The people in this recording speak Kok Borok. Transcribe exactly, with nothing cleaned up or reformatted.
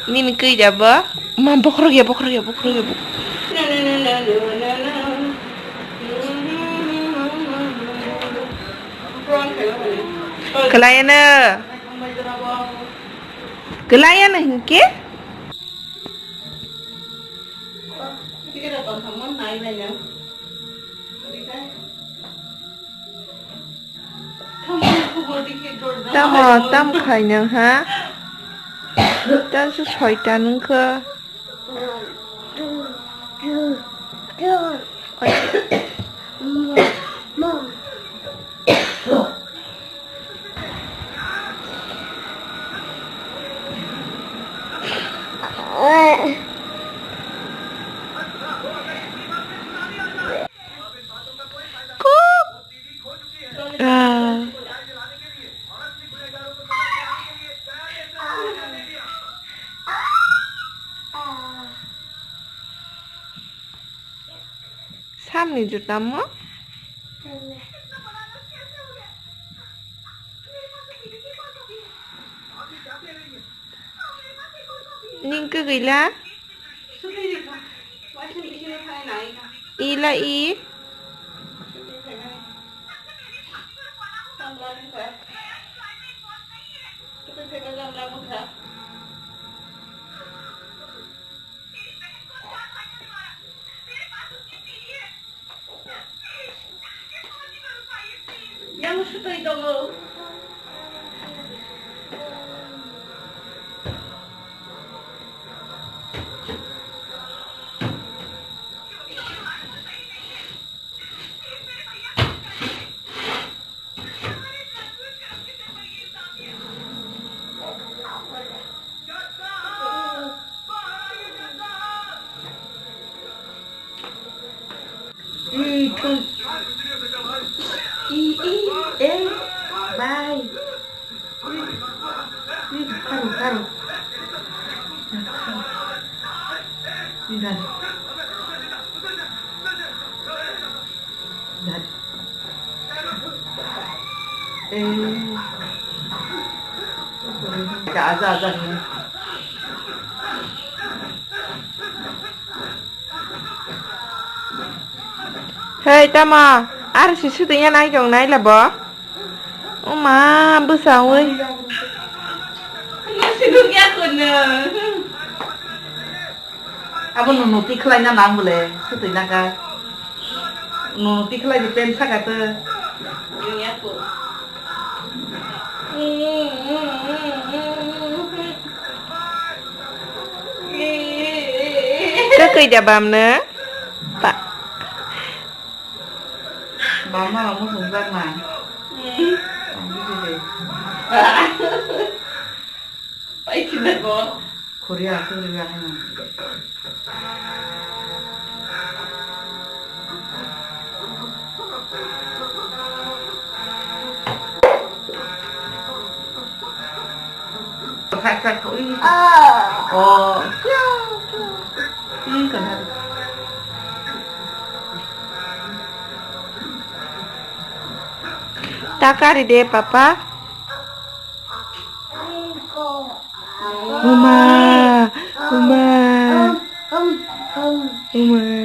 Nini kwi da bo? Ma, bokhorok ya, bokhorok ya, bokhorok ya, bokhorok. Kwlai ano. Kwlai ano hinkhe? Tamo, tam khai nang ha? Tam se soitan wngkha. Kuk. Ah. Samni juta mo? Ning kwgwila? Ila i? Yang sutwi tongo. Ih, thun. Ih, ih, eh, bye. Ih, ih, karo, karo. Ih, dale. Dale. Eh. Aja, aja, aja. Hei, tamo, ar si sudui ya nai tong nai labo. Oma, bwsa oi. Abo nunu tikhlai na nang bole, sudui na ka. Nunu tikhlai di pen saka te. Kwkwi da bam no? Pa. Bam no rok muchung jak na. Hmm. Ang bisi de. Pai sini bo. Korea, Korea hano. Thak, thak, ui. Oh. Ui, kana. Ta kari de, papa. Uma, uma, uma.